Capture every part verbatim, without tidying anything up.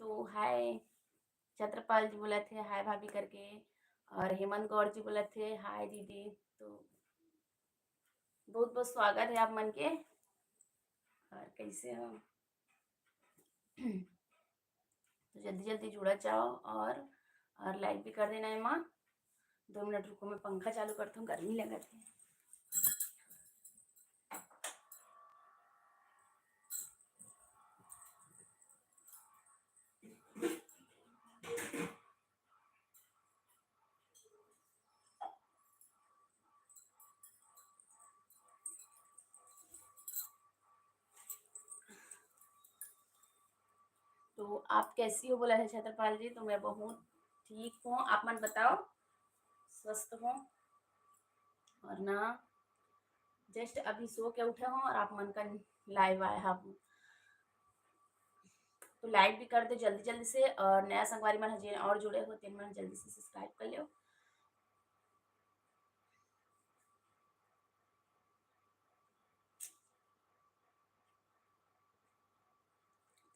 तो हाय छत्रपाल जी बोलत हे, हाय भाभी करके, और हेमंत गौर जी बोलत हे, हाय दीदी। तो बहुत बहुत स्वागत है आप मन के। और कैसे हो? तो जल्दी जल्दी जुड़ा जाओ और, और लाइक भी कर देना है माँ। दो मिनट रुको, मैं पंखा चालू करता हूँ, गर्मी लगत है। तो आप कैसी हो बोला है छत्रपाल जी, तो मैं बहुत ठीक हूँ। आप मन बताओ, स्वस्थ हो? और ना, जस्ट अभी सो के उठे हो और आप मन का लाइव आए हो। तो लाइक भी कर दो जल्दी जल्दी से, और नया संगवारी मन ह जेन और जुड़े हो तेन मन जल्दी से सब्सक्राइब कर लो।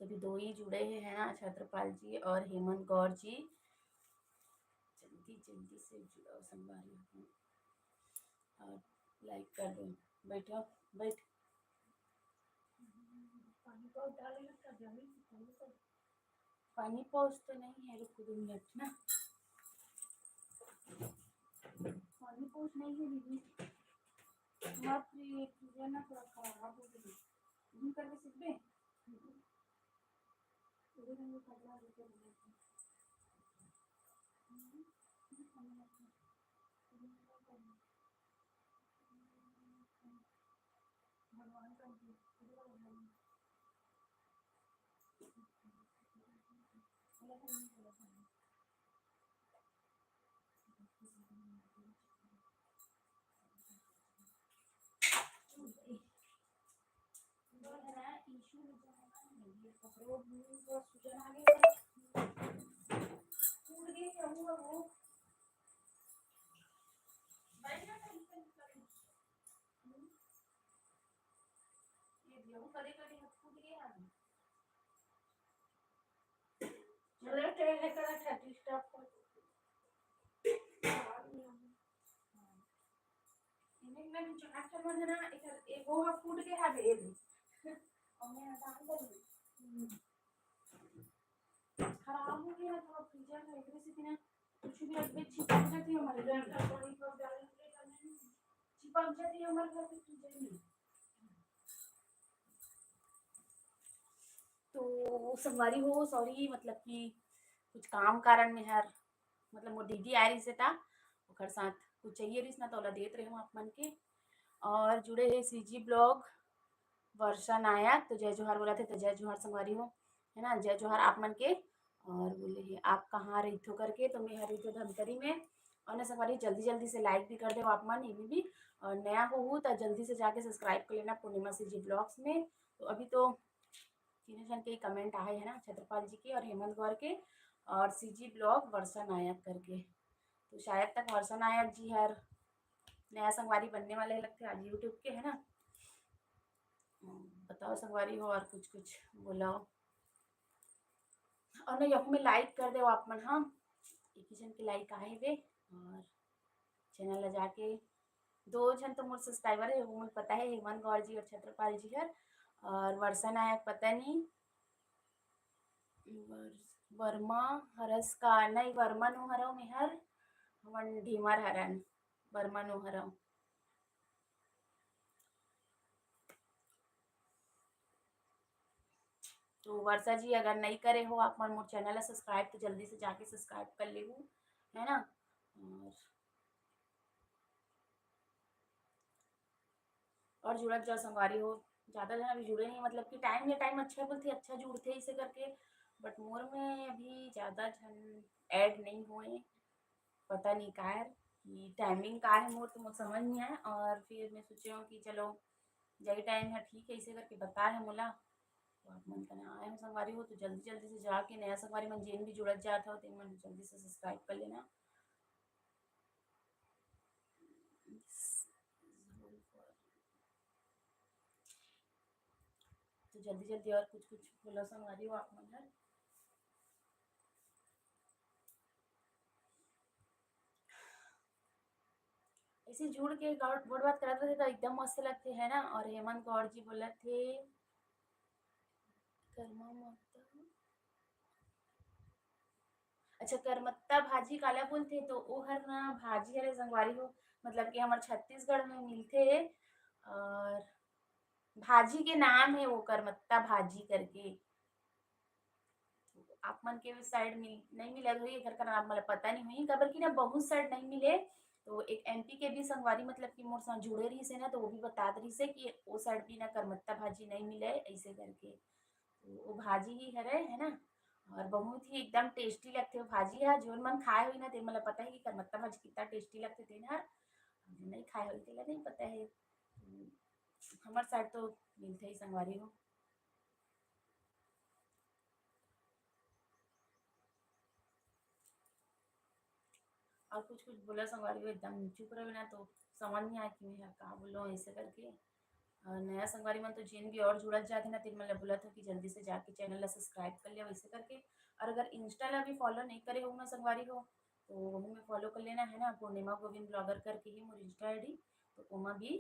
तो अभी दो ही जुड़े हैं, है ना, छत्रपाल जी और हेमंत गौर जी। जल्दी जल्दी से जुड़ो संगवारी हो और लाइक कर दो। बैठो, बैठ। पानी पाउच डाले ना, का जमीन से पानी पाउच। पानी पाउच तो नहीं है, रुको दो मिनट ना। पानी पाउच नहीं है दीदी, तुम्हारा फ्री पूजा ना थोड़ा खराब हो गई, तुम करके सीख दे। भगवान का खराब हो गया थोड़ा फ्रीजर में, इधर से बिना कुछ भी रख दे, चिपक जाती है हमारे घर का। चिपक जाती है हमारे घर के फ्रीजर में। तो संगवारी हो, सॉरी, मतलब कि कुछ काम कारण में हर, मतलब मोर दीदी आए रहिस हे ता ओकर साथ कुछ चाहिए रहिस ना, तो ओला देत रहे हूँ आप मन के। और जुड़े हे सीजी ब्लॉग वर्षा नायक, तो जय जोहार बोलत हे, तो जय जोहार संगवारी हो, है ना, जय जोहार आप मन के। और बोले हे आप कहाँ रहिथो करके, तो मैं हर रहिथो धमतरी में। और ना संगवारी जल्दी जल्दी से लाइक भी कर दो आप मन, ये भी। और नया हो हूँ तो जल्दी से जाके सब्सक्राइब कर लेना पूर्णिमा सीजी ब्लॉग्स में। तो अभी तो तीनों जन के ही कमेंट आए है ना, छत्रपाल जी के और हेमंत गौर के और सीजी ब्लॉग वर्षा नायक करके। तो शायद तक वर्षा नायक जी हर नया संगवारी बनने वाले लगते आज यूट्यूब के, है ना। बताओ संगवारी हो और कुछ कुछ बोलाओ। और ना, यहू में लाइक कर दो आप मन, हाँ, एक ही जन के लाइक आए वे। और चैनल ला जाके दो झन तो मोर सब्सक्राइबर है, वो मोर पता है, हेमंत गौर जी और छत्रपाल जी हर, और वर्षा नायक पता नहीं, वर-, वर्मा हरस का, नहीं, वर्मा नो हरव में हर, हमन ढीमर हरन, वर्मा नो हरव। तो वर्षा जी, अगर नहीं करे हो आप मन मोर चैनल ला सब्सक्राइब, तो जल्दी से जाके सब्सक्राइब कर लेहू, है ना। और, और जुड़त जाओ संगवारी हो, ज़्यादा जन अभी जुड़े नहीं, मतलब कि टाइम या टाइम अच्छा बोलते, अच्छा जुड़ते इसे करके, बट मोर में अभी ज़्यादा जन ऐड नहीं हुए, पता नहीं काहे कि टाइमिंग का है मोर, तो मोर समझ नहीं आया। और फिर मैं सोचे हूँ कि चलो, जही टाइम है ठीक है, इसे करके बता है मोला। तो आप मन कना आए हो संगवारी हो, तो जल्दी जल्दी से जाके नया संगवारी मन जेन भी जुड़त जात हो, तेन मन जल्दी से सब्सक्राइब कर लेना। तो जल्दी जल्दी और कुछ कुछ बोला संगवारी हो आप मन हर। ऐसे जुड़ के गौ-, गोठ बात करत रहिथे त एकदम मस्त लगथे, है ना? और हेमंत गौर जी बोलत हे, कर्मा माता, अच्छा, करमत्ता भाजी काला बोलथे? तो ओ हर ना भाजी हरे संगवारी हो, मतलब कि हमर छत्तीसगढ़ में मिलथे। और भाजी के नाम हे वो करमत्ता भाजी करके। आप मन के साइड मिल, नहीं मिलत होही, एकर कारण आप मन ल पता नहीं होही, काबर कि ना बहुत साइड नहीं मिले। तो एक एमपी के भी संगवारी, मतलब कि मोर साथ जुड़े रहिस हे ना, तो वो भी बतात रहिस हे कि वो साइड भी ना करमत्ता भाजी नहीं मिले, ऐसे करके। तो वो भाजी ही हरे, है ना? और बहुत ही एकदम टेस्टी लगथे वो भाजी ह। जोन मन खाए होही ना, ते मन ल पता हे कि करमत्ता भाजी कितना टेस्टी लगथे। तेन हर जो नहीं खाए होही, तेला नहीं पता हे। हम्म, हमर साइड तो मिलथे ही संगवारी हो। और कुछ कुछ बोला संगवारी हो, एकदम चुप रहे ना, तो समझ नहीं आए कि मैं का बोलूँ, ऐसे करके। और नया संगवारी मन तो जिन भी और जुड़त जाथे ना, तेन मन ल बोलत हो कि जल्दी से जाके चैनल ला सब्सक्राइब कर लिया, वैसे करके। और अगर इंस्टा ला भी फॉलो नहीं करे हो ना संगवारी हो, तो वहू में फॉलो कर लेना, है ना, पूर्णिमा गोविंद ब्लॉगर करके ही मोर इंस्टा आईडी, तो ओमा भी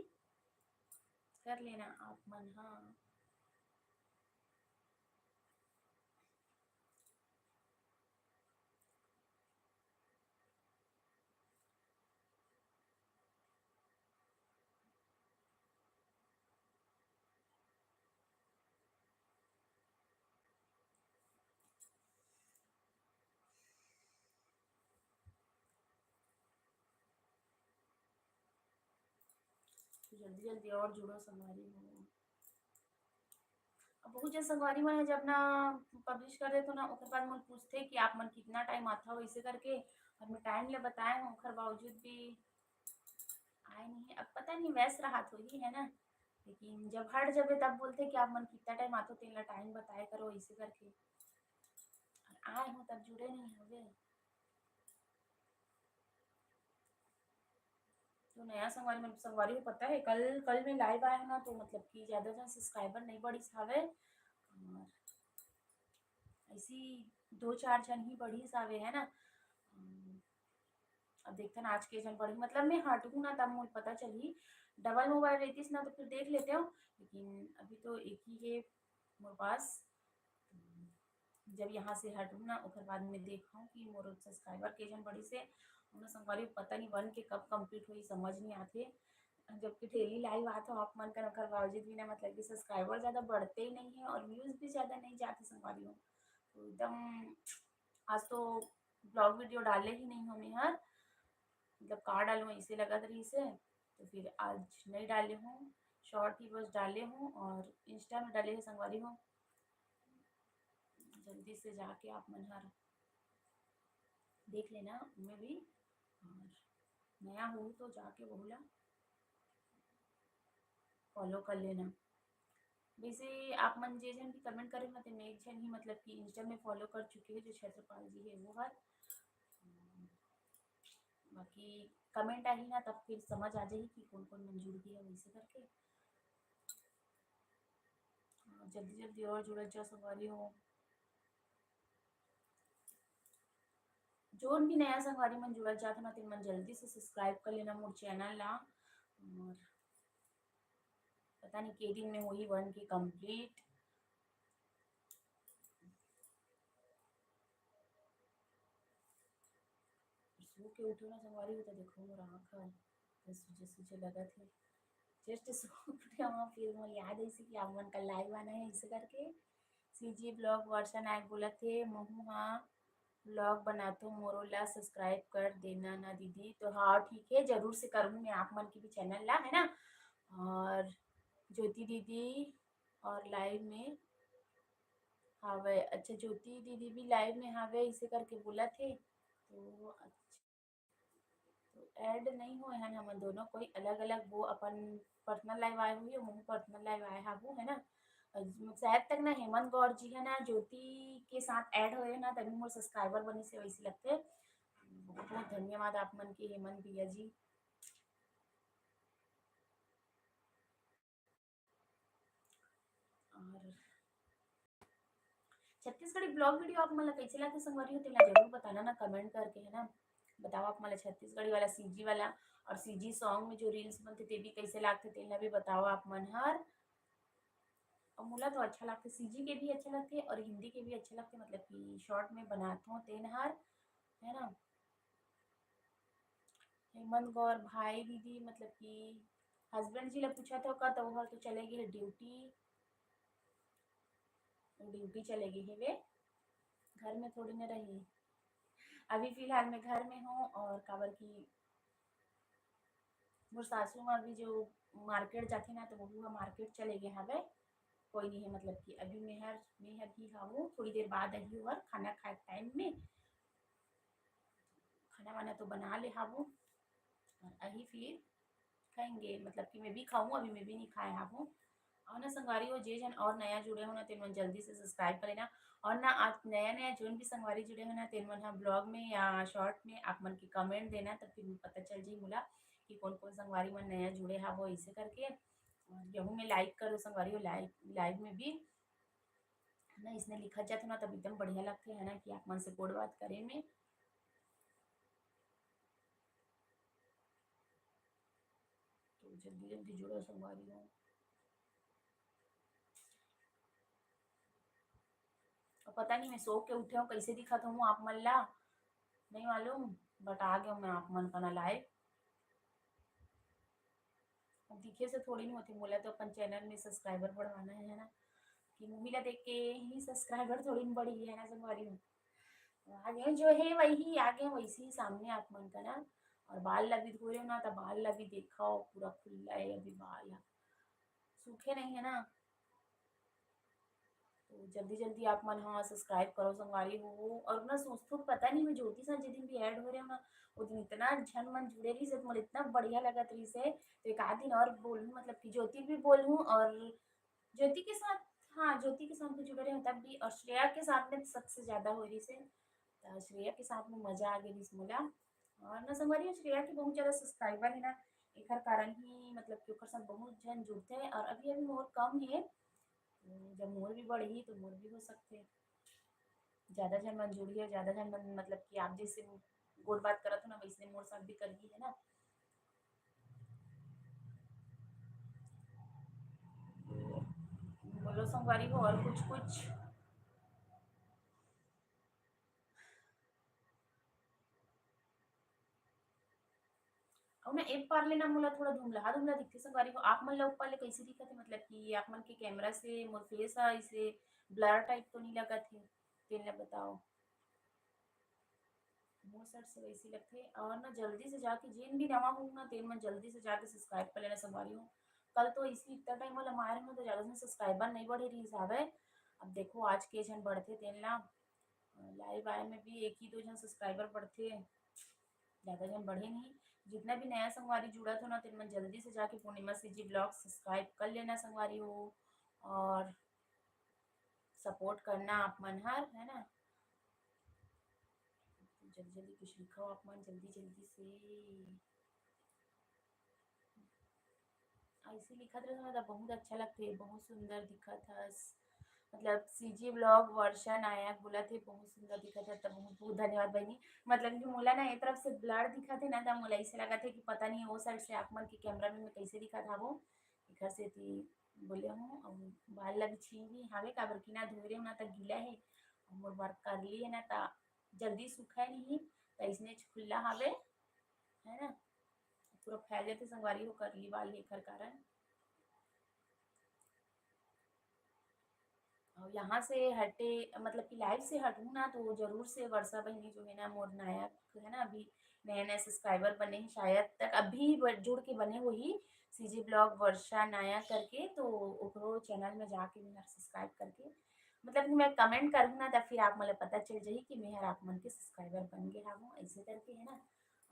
कर लेना आप मन। हाँ, जल्दी जल्दी और जुड़ो संगवारी हो। अब बहुत जन संगवारी मन हे, जब ना पब्लिश कर देथो ना, ओकर बाद मोर पूछथे कि आप मन कितना टाइम आथव, ऐसे करके। और मैं टाइम ले बताए हूँ, ओकर बावजूद भी आए नहीं है। अब पता नहीं, व्यस्त रहत होही, है ना, लेकिन जब हट जबे तब बोलथे कि आप मन कितना टाइम आथो, तेन ला टाइम बताए करो, ऐसे करके। और आए हूँ तब जुड़े नहीं हवे। तो नया संगवारी मन, संगवारी हो पता है, कल, कल मैं लाइव आया ना, तो मतलब कि ज्यादा जन सब्सक्राइबर नहीं बढ़िस हावे, और ऐसी दो चार जन ही बढ़िस हावे, है ना। अम, अब देखथन आज के जन बढ़ही, मतलब मैं हटहूँ ना तब मोला पता चलही। डबल मोबाइल रहतीस ना तो फिर देख लेते हो, लेकिन अभी तो एक ही है मोर पास। जब यहाँ से हटहूँ ना, ओकर बाद में देखहूँ कि मोर सब्सक्राइबर के जन बढ़िस हे। हमर संगवारी पता नहीं वन के कब कंप्लीट होही, समझ नहीं आथे। जबकि डेली लाइव आत हो आप मन कर, ओकर बावजूद भी ना, मतलब कि सब्सक्राइबर ज्यादा बढ़ते ही नहीं है और व्यूज भी ज्यादा नहीं जाते संगवारी हो। तो एकदम आज तो ब्लॉग वीडियो डाले ही नहीं हूँ मैं हर, मतलब का डालूँ ऐसे लगत रहिस हे, तो फिर आज नहीं डाले हूँ, शॉर्ट ही बस डाले हूँ और इंस्टा में डाले हैं संगवारी हो। जल्दी से जाके आप मन हर देख लेना, मैं भी, और नया हो तो जाके वहू ला फॉलो कर लेना। वैसे आप मन जे जन भी कमेंट करे हो, तेमे एक जन ही मतलब कि इंस्टा में फॉलो कर चुके हैं, जो छत्रपाल जी है वो हर। बाकी कमेंट आही ना, तब फिर समझ आ जाही कि कौन कौन मन जुड़ गया वैसे करके। हाँ, जल्दी जल्दी और जुड़त जा संगवारी हो। जोन भी नया संगवारी मन जुड़त जात हो ना, तेन मन जल्दी से सब्सक्राइब कर लेना मोर चैनल ला। और पता नहीं के दिन में होही वन के कंप्लीट। सो के उठो ना संगवारी हो, तो देखो मोर आँख ह तो सूजे सूजे लगत हे। जस्ट सो उठे हूँ, फिर मोर याद ऐसे कि आप मन का लाइव आना है, ऐसे करके। सीजी ब्लॉग वर्षा नायक बोलत हे, महू हा ब्लॉग बनाथो, मोरो ला सब्सक्राइब कर देना ना दीदी। तो हाँ, ठीक है, जरूर से करूँ मैं आप मन के भी चैनल ला, है ना। और ज्योति दीदी और लाइव में हावे, अच्छा, ज्योति दीदी भी लाइव में हावे, इसे करके बोलत हे। तो अच्छा, तो ऐड नहीं होए हन हमन दोनों, कोई अलग-अलग, वो अपन पर्सनल लाइव आए हुई है, मैं पर्सनल लाइव आए हाबू, है ना। अ, शायद तक ना हेमंत गौर जी है ना, ज्योति के साथ ऐड होए ना, तभी मोर सब्सक्राइबर बनी से वैसे लगते। बहुत, बहुत धन्यवाद आप मन के हेमंत भैया जी। और छत्तीसगढ़ी ब्लॉग वीडियो आप मन ला कैसे लागथे संगवारी हो, तेला जरूर बताना ना कमेंट करके, है ना। बताओ आप मन ला छत्तीसगढ़ी वाला सीजी वाला और सीजी सॉन्ग में जो रील्स बनथे ते भी कैसे लागथे, तेन ला भी बताओ आप मन हर। और मोला तो अच्छा लगथे, सीजी के भी अच्छा लगथे और हिंदी के भी अच्छा लगथे, मतलब कि शॉर्ट में बनाथों तेन हर, है ना। हेमंत गौर भाई दीदी, मतलब कि हस्बैंड जी ला पूछा था का, तो वो तो चले गए ड्यूटी, ड्यूटी चले गए हे वे, घर में थोड़ी ना रही। अभी फिलहाल मैं घर में हूँ और काबर की मोर सासू माँ भी जो मार्केट जाथे ना, तो वो भी मार्केट चले गए हवे। कोई नहीं है, मतलब कि अभी मेहर मेहर ही हावू, थोड़ी देर बाद अही और खाना खाए टाइम में खाना वाना तो बना ले हावू और अही फिर खाएंगे, मतलब कि मैं भी खाऊँ, अभी मैं भी नहीं खाए हावू। और ना संगवारी हो, जे जन और नया जुड़े हो ना, तेन मन जल्दी से सब्सक्राइब कर लेना। और ना आज नया नया जोन भी संगवारी जुड़े हो ना, तेन मन ह ब्लॉग में या शॉर्ट में आप मन के कमेंट देना, तब फिर पता चल जाही मोला कि कौन कौन संगवारी मन नया जुड़े हावो ऐसे करके। और यहू में लाइक करो संगवारी हो, लाइव लाइव में भी ना इसने लिखा जाता ना, तब एकदम बढ़िया लगते है ना कि आप मन से गोड़ बात करे में। तो जल्दी जल्दी जुड़ो संगवारी हो। अब पता नहीं मैं सो के उठे हूँ, कैसे दिखत हूँ आप मन ला नहीं मालूम, बट आ गया मैं आप मन का ना लाइव। अब दिखे से थोड़ी नहीं होती, मोला तो अपन चैनल में सब्सक्राइबर बढ़वाना है ना, कि मूवी ला देख के ही सब्सक्राइबर थोड़ी नहीं बढ़ी है ना संगवारी हो। आगे जो है वही आगे वैसे ही सामने आप मन का ना। और बाल ला भी धोए हो ना, तो बाल ला भी देखा हो, पूरा खुला है अभी बाल, सूखे नहीं है ना। तो जल्दी जल्दी आप मन हाँ सब्सक्राइब करो संगवारी हो। और ना सोचथो पता नहीं मैं ज्योति साथ जे दिन भी ऐड हो रहे हो ना, वो दिन इतना झन मन जुड़े रही से, मोला इतना बढ़िया लगत रही से। तो एक आध दिन और बोलूँ, मतलब कि ज्योति भी बोलूँ और ज्योति के साथ, हाँ ज्योति के साथ भी जुड़े रहे तब भी, और श्रेया के साथ में सबसे ज्यादा हो रही से। तो श्रेया के साथ में मजा आ गई रही मोला। और ना संगवारी श्रेया के बहुत ज्यादा सब्सक्राइबर है ना, एकर कारण ही मतलब कि ओकर साथ बहुत झन जुड़ते हैं और अभी अभी मोर कम है। जब मोर भी बढ़ही तो मोर भी हो सकते हैं, ज्यादा झन मन जुड़ही और ज्यादा झन मन मतलब कि आप जैसे गोठ बात करत हो ना वैसे मोर साथ भी करही है ना। बोलो संगवारी हो और कुछ कुछ। अउ ना ए पार ले ना मोला थोड़ा धुंधला धुंधला दिखथे संगवारी हो। आप मन ला ऊपर ले कैसे दिखत हे, मतलब कि आप मन के कैमरा से मोर फेस ह इसे ब्लर टाइप तो नहीं लगत हे, तेन ला बताओ। मोर साइड से वैसे लगथे। और ना जल्दी से जाके जेन भी नवा हो ना तेन मन जल्दी से जाके सब्सक्राइब कर लेना संगवारी हो। कल तो इसी इतना टाइम वाला मारे में तो ज्यादा से सब्सक्राइबर नहीं बढ़े रही हवे। अब देखो आज के झन बढ़थे तेन ला। लाइव आए में भी एक ही दो झन सब्सक्राइबर बढ़थे, ज्यादा झन बढ़े नहीं। जितना भी नया संगवारी जुड़त हो ना तेन मन जल्दी से जाके पूर्णिमा सीजी ब्लॉग सब्सक्राइब कर लेना संगवारी हो। और सपोर्ट करना आप मन हर, है ना। जल्दी जल्दी कुछ लिखो आप मन, जल्दी जल्दी से। ऐसे लिखत रहे ना तो बहुत अच्छा लगथे, बहुत सुंदर दिखत हस। मतलब सीजी ब्लॉग वर्षा नायक बोलत हे, बहुत सुंदर दिखत हे। तो बहुत बहुत धन्यवाद बहनी। मतलब कि मोला ना ए तरफ से ब्लर दिखत हे ना, तो मोला ऐसे लगत हे कि पता नहीं वो साइड से आप मन के कैमरा में मैं कैसे दिखत हावो, एकर सेती बोले हूँ। अउ बाल ला भी छीन ली हावे, काबर कि ना धोए रहे ना, तो गीला हे। अउ मोर बार कर लिए ना, तो जल्दी सूखा नहीं, तो इसने खुला हावे, है ना, पूरा फैल जाते संगवारी हो कर ली बाल एकर कारण। और यहाँ से हटे, मतलब कि लाइव से हटूँ ना, तो जरूर से वर्षा बहनी जो है ना, मोर नायक है ना, अभी नया नया सब्सक्राइबर बने हैं शायद, तक अभी ब-, जुड़ के बने वही सीजी ब्लॉग वर्षा नायक करके, तो ओकरो चैनल में जाके मेहर सब्सक्राइब करके, मतलब कि मैं कमेंट करूँ ना, तब फिर आप मतलब पता चल जाही कि मेहर आप मन के सब्सक्राइबर बन गए हावो, ऐसे करके है ना।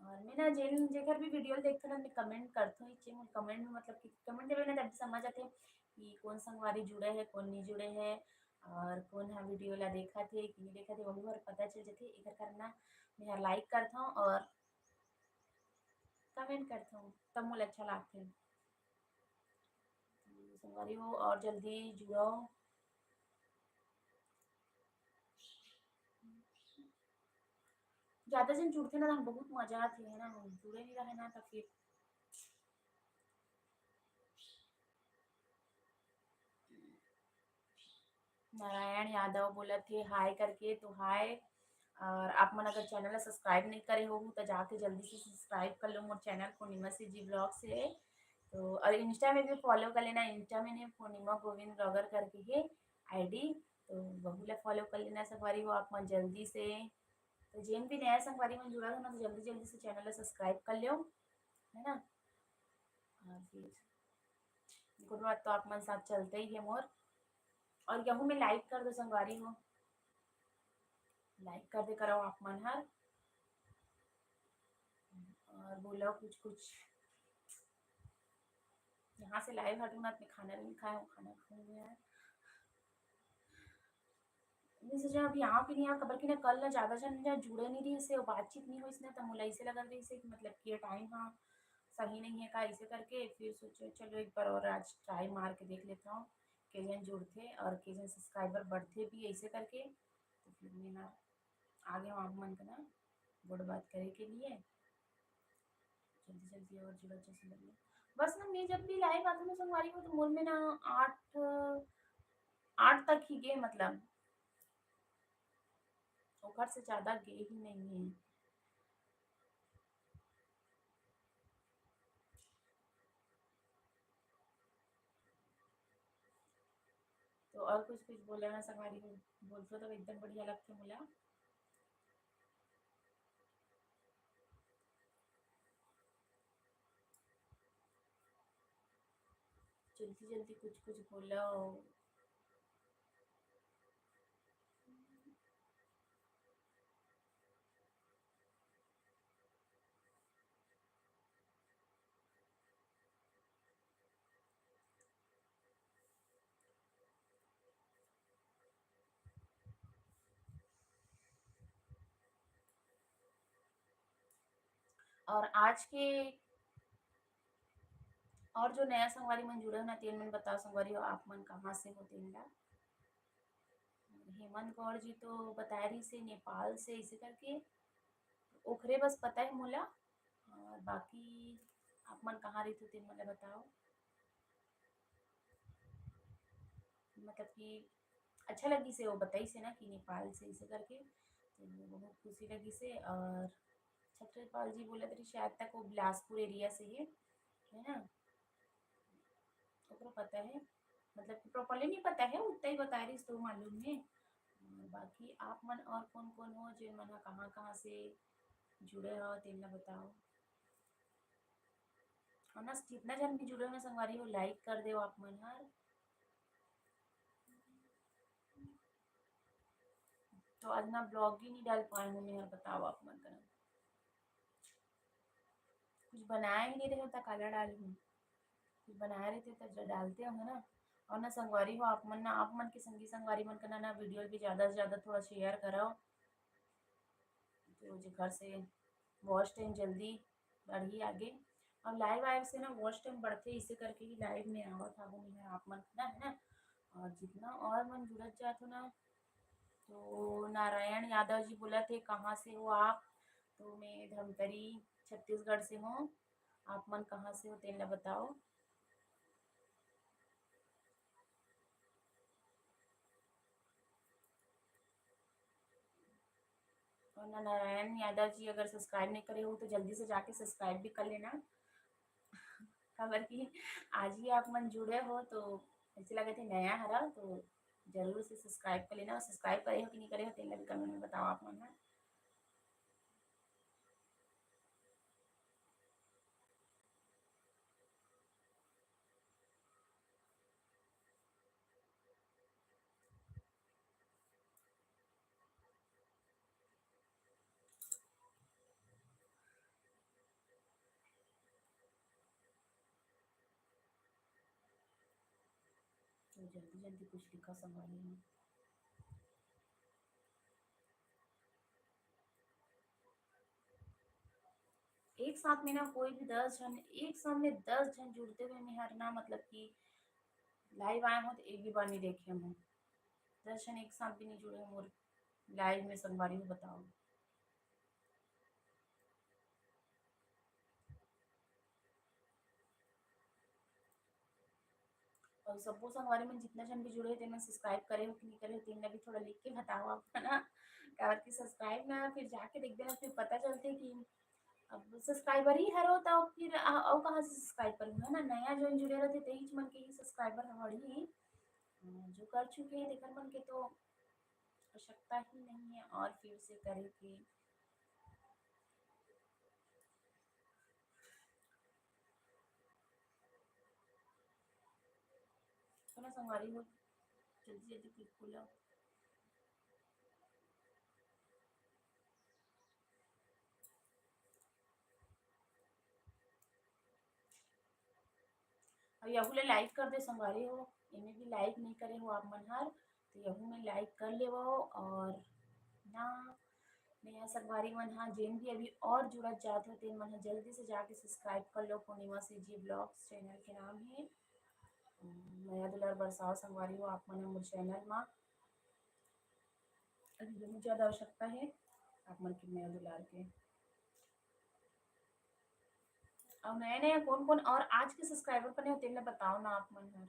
और मैं ना जेन जेकर भी वीडियो देखथन ना, मैं कमेंट करथों, इच्चे मोर कमेंट में मतलब कि कमेंट देवे ना, तब समझ आथे कि कौन संगवारी जुड़े है, कौन नहीं जुड़े है, और कौन हा वीडियो ला देखत हे कि नहीं देखत हे, वो भी मोर पता चल जाथे। एकर कारण ना मैं लाइक करथों और कमेंट करथों, तब मोला अच्छा लागथे। संगवारी हो और जल्दी जुड़ो। ज्यादा झन जुड़थे ना, त बहुत मजा आथे, है ना, जुड़े नहीं रहे ना, त फिर नारायण यादव बोलत हे हाय करके, तो हाय। और आप मन अगर चैनल ला सब्सक्राइब नहीं करे हो, तो जाके जल्दी से सब्सक्राइब कर लो मोर चैनल पूर्णिमा सी जी ब्लॉग से। तो और इंस्टा में भी फॉलो कर लेना, इंस्टा में नहीं, पूर्णिमा गोविंद ब्लॉगर करके है आईडी, तो वहू ला फॉलो कर लेना संगवारी हो आप मन जल्दी से। तो जेन भी नया संगवारी मन जुड़ा हो ना, तो जल्दी जल्दी से चैनल ला सब्सक्राइब कर लो, है ना। और फिर गुड बात तो आप मन साथ चलते ही है मोर। और यहू में लाइक कर दो संगवारी हो, लाइक कर दे करो आप मन हर। और बोलो कुछ कुछ। यहाँ से लाइव हटूँ ना, मैं खाना भी नहीं खाया हूँ, खाना खाऊंगी यार। मैं सोचा अभी यहाँ भी नहीं आ, खबर कि ना कल ना ज्यादा जन ना जुड़े नहीं रहिस हे, बातचीत नहीं होइस ना, त मोला ऐसे लगत रहिस हे कि मतलब कि ये टाइम हाँ सही नहीं है का, ऐसे करके फिर सोचे चलो एक बार और आज ट्राई मार के देख लेता हूँ, के जन जुड़थे और के जन सब्सक्राइबर बढ़थे भी, ऐसे करके। तो फिर मैं ना आगे हूँ आप मन के ना गुड बात करे के लिए। जल्दी जल्दी और जुड़ा जैसे लगे। बस ना मैं जब भी लाइव आती हूँ संगवारी हो, तो मोर में ना आठ, आठ तक ही गे, मतलब ओकर से ज्यादा गे ही नहीं है। तो और कुछ कुछ बोले ना संगवारी हो, बोलते तो एकदम बढ़िया लगते मोला। जल्दी जल्दी कुछ कुछ बोलो। और आज के और जो नया संगवारी मन जुड़े हो ना, तेन मन बताओ संगवारी हो, आप मन कहाँ से हो तेन ला। हेमंत गौड़ जी तो बताए रहिस हे नेपाल से, इसे करके ओखरे बस पता है मोला। और बाकी आप मन कहाँ रहिथो तेन मोला बताओ। मतलब कि अच्छा लगिस हे, वो बताइस हे ना कि नेपाल से इसे करके, तो बहुत खुशी लगिस हे। और छत्रपाल जी बोलत रहिस शायद तक वो बिलासपुर एरिया से है, है ना, ओकरो पता है, मतलब कि प्रॉपरली नहीं पता है, उतना ही बताए रहिस तो मालूम है। और बाकी आप मन और कौन कौन हो, जेन मन ह कहाँ कहाँ से जुड़े हो, तेन ला बताओ। और ना जितना जन भी जुड़े हो ना संगवारी हो, लाइक कर दो आप मन हर। तो आज ना ब्लॉग ही नहीं डाल पाए हूँ मैं, बताओ आप मन का। कुछ बनाए ही नहीं रहे हो तो काला डालहूँ, कुछ बनाए रहते तो जो डालते हो ना। और ना संगवारी हो आप मन ना, आप मन के संगी संगवारी मन का ना, ना वीडियो भी ज़्यादा से ज़्यादा थोड़ा शेयर कराओ, तो जेकर से वॉच टाइम जल्दी बढ़ी आगे। और लाइव आए से ना वॉच टाइम बढ़ते, इसे करके ही लाइव में आवत हूँ मैं आप मन ना, है ना। और जितना और मन जुड़त जात हो ना, तो नारायण यादव जी बोलत हे, "कहाँ से हो आप?" तो मैं धमतरी, छत्तीसगढ़ से हूँ। आप मन कहाँ से हो, तेन ला बताओ। और ना नारायण यादव जी अगर सब्सक्राइब नहीं करे हो, तो जल्दी से जाके सब्सक्राइब भी कर लेना। काबर कि आज ही आप मन जुड़े हो, तो ऐसे लगत हे नया हरा, तो जरूर से सब्सक्राइब कर लेना। और सब्सक्राइब करे हो कि नहीं करे हो, तेन ला भी कमेंट में बताओ आप मन ह। तो जल्दी जल्दी कुछ लिखा संगवारी हो। एक साथ में ना कोई भी दस जन, एक साथ में दस जन जुड़ते हुए मैं हर ना, मतलब कि लाइव आए हो तो एक भी बार नहीं देखे हूँ। दस जन एक साथ भी नहीं जुड़े मोर लाइव में संगवारी हो, बताओ। अउ सब्बो संगवारी मन जितना झन भी जुड़े हे, तेमन subscribe करे हो कि नहीं करे हो, तेन ला भी थोड़ा लिख के बताओ आप, है ना? काबर कि subscribe ना फिर जाके देखबे ना, फिर पता चलथे कि अब subscriber ही हरो, त फिर अ, अउ कहाँ से subscribe करहूँ, है ना? नया जोन जुड़े रहिथे, तेहीच मन के ही subscriber ह बढ़ही। अ, जो कर चुके हैं, तेकर मन के तो आवश्यकता ही नहीं है और फिर से करे के। सुनो संगवारी हो, जल्दी जल्दी click खोलो। अब यहू ले like कर दे संगवारी हो, एमे भी like नहीं करे हो आप मन हर, तो यहू में like कर लेवो। और ना नया संगवारी मन हा, जेन भी अभी और जुड़त जात हो, तेन मन हा जल्दी से जाके subscribe कर लो। पूर्णिमा C G Vlogs channel के नाम है। अम, मया दुलार बरसाओ संगवारी हो आप मन हा मोर channel मा। अभी बहुत ज़्यादा आवश्यकता है आप मन के मया दुलार के। अउ नया नया कौन कौन और आज के subscriber बने हो, तेन ला बताओ ना आप मन हर।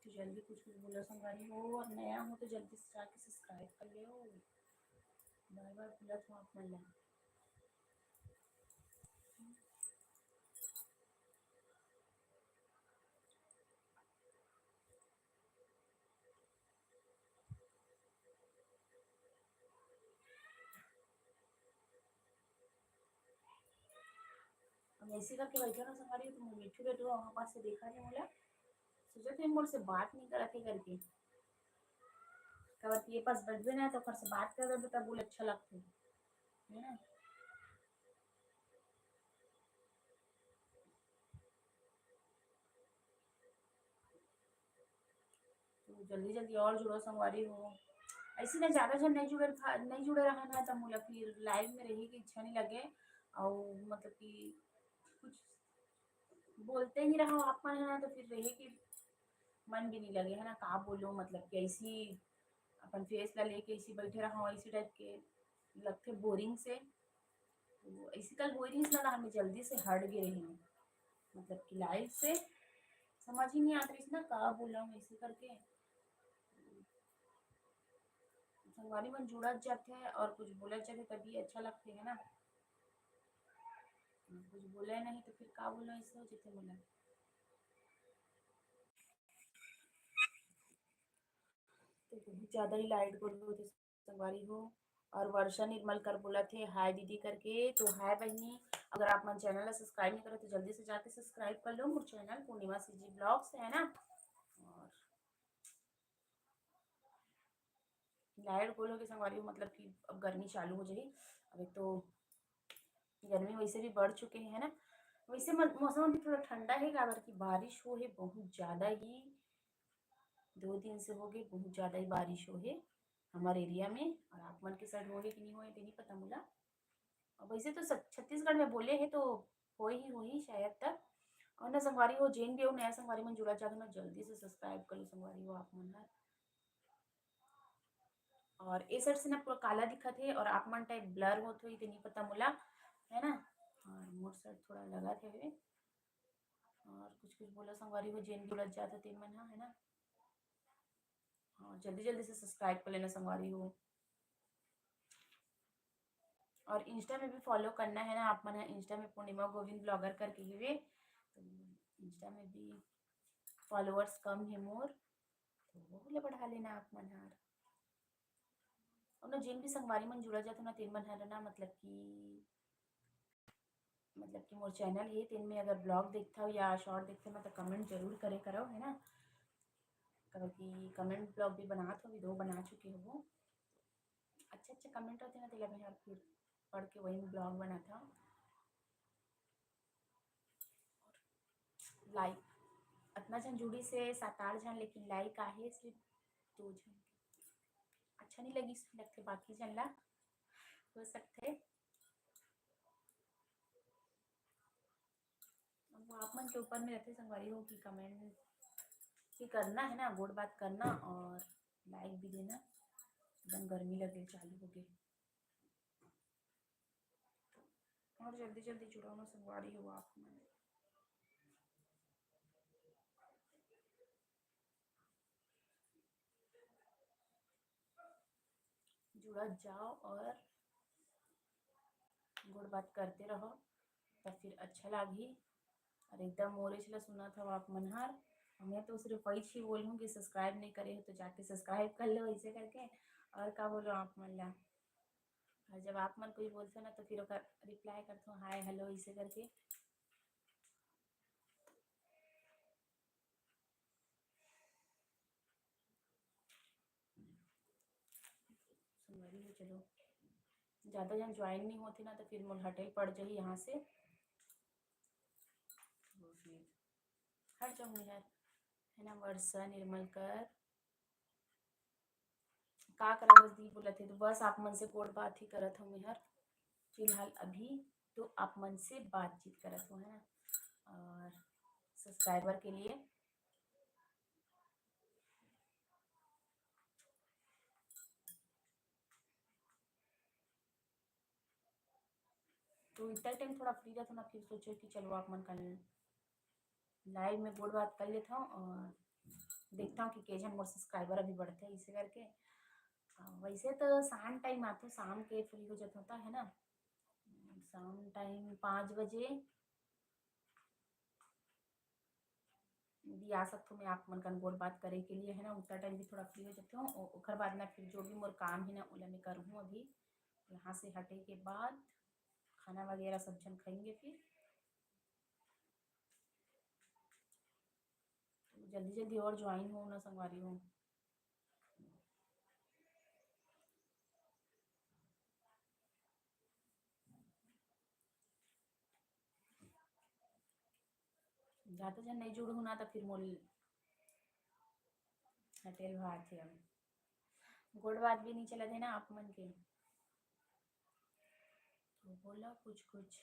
तो जल्दी कुछ कुछ बोलो संगवारी हो, और नया हो तो जल्दी से जाके subscribe कर लो। बार बार बोलत हो आप मन ला। हम ऐसे करके बैठे ना संगवारी, तो मिठू बेटू वहाँ पास से देखा नहीं बोला, सोचा थे मोर से बात नहीं करत है करके। कबत ये पास बैठबे ना तो ओकर से बात कर देबे तब बोले अच्छा लगते है ना। तो जल्दी जल्दी और जुड़ो संगवारी हो। ऐसे ना ज़्यादा जन नहीं जुड़े रहा, नहीं जुड़े रहा ना, तो मोला फिर live में रहे की इच्छा नहीं लगे। और मतलब कि कुछ बोलते नहीं रहा आप मन है ना, तो फिर रहे कि मन भी नहीं लगे है ना, का बोलो, मतलब कि ऐसी अपन face ला लेके ऐसी बैठे रहा, ऐसी type के लगते boring से। तो ऐसी कल बोरिंग ना हमें जल्दी से हट गए रही, मतलब कि live से समझ ही नहीं आता इसना का बोला हूँ ऐसे करके। संगवारी मन जुड़त जाते हैं और कुछ बोलत जाते तभी अच्छा लगते है ना, कुछ बोले नहीं तो फिर का बोला ऐसे हो जाते बोला। तो बहुत ज़्यादा ही light गोल होते संगवारी हो। और वर्षा निर्मल कर बोला थे हाय दीदी करके, तो हाय बहिनी। अगर आप मन channel ला subscribe नहीं करे तो जल्दी से जाके subscribe कर लो मोर channel पूर्णिमा C G Vlogs है ना। और light गोल हो के संगवारी हो, मतलब कि अब गर्मी चालू हो जाही। अभी तो गर्मी वैसे भी बढ़ चुके है ना, वैसे म-, मौसम अभी थोड़ा ठंडा है, काबर कि बारिश हो है बहुत ज़्यादा ही, दो दिन से हो गए बहुत ज़्यादा ही बारिश हो है हमारे area में। और आप मन के side हो है कि नहीं हो है, तो नहीं पता मोला। अब वैसे तो सब छत्तीसगढ़ में बोले है तो हो ही, हो ही शायद तक। और ना संगवारी हो, जेन भी हो नया संगवारी मन जुड़ा चाहते ना, जल्दी से subscribe कर लो संगवारी हो आप मन हर। और ए side से ना पूरा काला दिखत है और आप मन type blur होत होही, तो नहीं पता मोला, है ना। और मोर side थोड़ा लगा थे। और कुछ कुछ बोला संगवारी हो, जेन जुड़त जात हो तेन मन हा, है ना। हाँ, जल्दी जल्दी से subscribe कर लेना संगवारी हो। और Insta में भी follow करना है ना आप मन है, Insta में पूर्णिमा गोविंद blogger करके ही वे, तो Insta में भी followers कम है मोर, तो वो ले बढ़ा लेना आप मन हर। और ना जिन भी संगवारी मन जुड़ा जात हो ना, तेन मन हर ना, मतलब कि, मतलब कि मोर channel है, तेन में अगर vlog देखथव या short देखथव ना, तो comment जरूर करे करव, है ना। काबर कि comment vlog भी बनात हो, video बना चुके हो, अच्छा अच्छा comment होते ना, तेला मैं हर फिर पढ़ के वही vlog बनात हव। Like अतना झन जुड़ी से सात आठ झन, लेकिन like आहे सिर्फ दो झन। अच्छा नहीं लगिस लगथे बाकी झन ला, हो सकथे। अब वो आप मन के ऊपर में रहथे संगवारी हो कि comment ही करना है ना, गोठ बात करना और like भी देना। एकदम गर्मी लगे चालू हो गए। और जल्दी जल्दी जुड़ो ना संगवारी हो आप मन। जुड़त जाओ और गोठ बात करते रहो, तब फिर अच्छा लागही। और एकदम मोरेच ला सुनत हव आप मन हर। मैं तो सिर्फ वही ही बोलूँ कि subscribe नहीं करे हो तो जाके subscribe कर लो ऐसे करके। और का बोलो आप मन ला, और जब आप मन कोई बोलते हो ना तो फिर ओकर reply करते हो hi hello ऐसे करके। संगवारी हो चलो, ज़्यादा जन join नहीं होते ना तो फिर मोर हटे पड़ जाही यहाँ से। हट जाऊँ मैं यार, है ना। वर्षा निर्मलकर का करा बस दी बोलत हे, तो बस आप मन से गोठ बात ही करत हूँ मैं हर। फिलहाल अभी तो आप मन से बातचीत करत हूँ, है ना। और subscriber के लिए तो इतना time थोड़ा free रहता ना, फिर सोचे कि चलो आप मन का live में गोठ बात कर लेता हूँ और देखता हूँ कि के झन मोर subscriber अभी बढ़ते हैं इसे करके। वैसे तो शाम time आते, शाम के free हो जाता होता है ना, शाम time पाँच बजे भी आ सकता हूँ मैं आप मन कन गोठ बात करे के लिए, है ना। उतना time भी थोड़ा free हो जाता हूँ, ओकर बाद ना फिर जो भी मोर काम है ना ओला मैं करूँ अभी। यहाँ से हटे के बाद खाना वगैरह सब झन खाएंगे फिर। जल्दी जल्दी और join हो ना संगवारी हो। ज़्यादा जन नहीं जुड़हू ना तो फिर मोर हटेल भात है। गोठ बात भी नहीं चलत है ना आप मन के, तो बोला कुछ कुछ।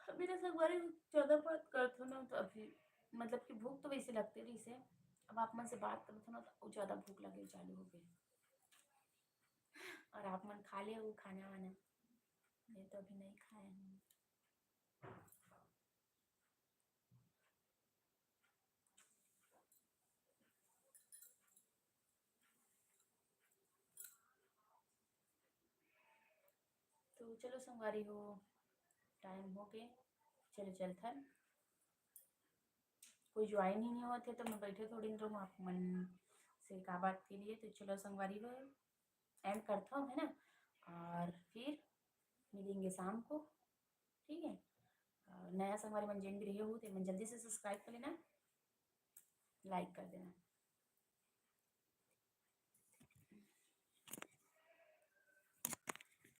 अभी तो संगवारी ज़्यादा बात करत हो ना तो अभी मतलब कि भूख तो वैसे लगते रही से, अब आप मन से बात करत हो ना तो ज़्यादा भूख लगे चालू हो गई। और आप मन खा ले वो खाना वाना, मैं तो अभी नहीं खाया हूँ। तो चलो संगवारी हो, time हो गए, चलो चलथन। कोई join ही नहीं होते तो मैं बैठे थोड़ी देर आप मन से का बात के लिए। तो चलो संगवारी हो, end करता हूँ, है ना, और फिर मिलेंगे शाम को, ठीक है। और नया संगवारी मन जेन भी रहे हो तो मन जल्दी से subscribe कर लेना, like कर देना।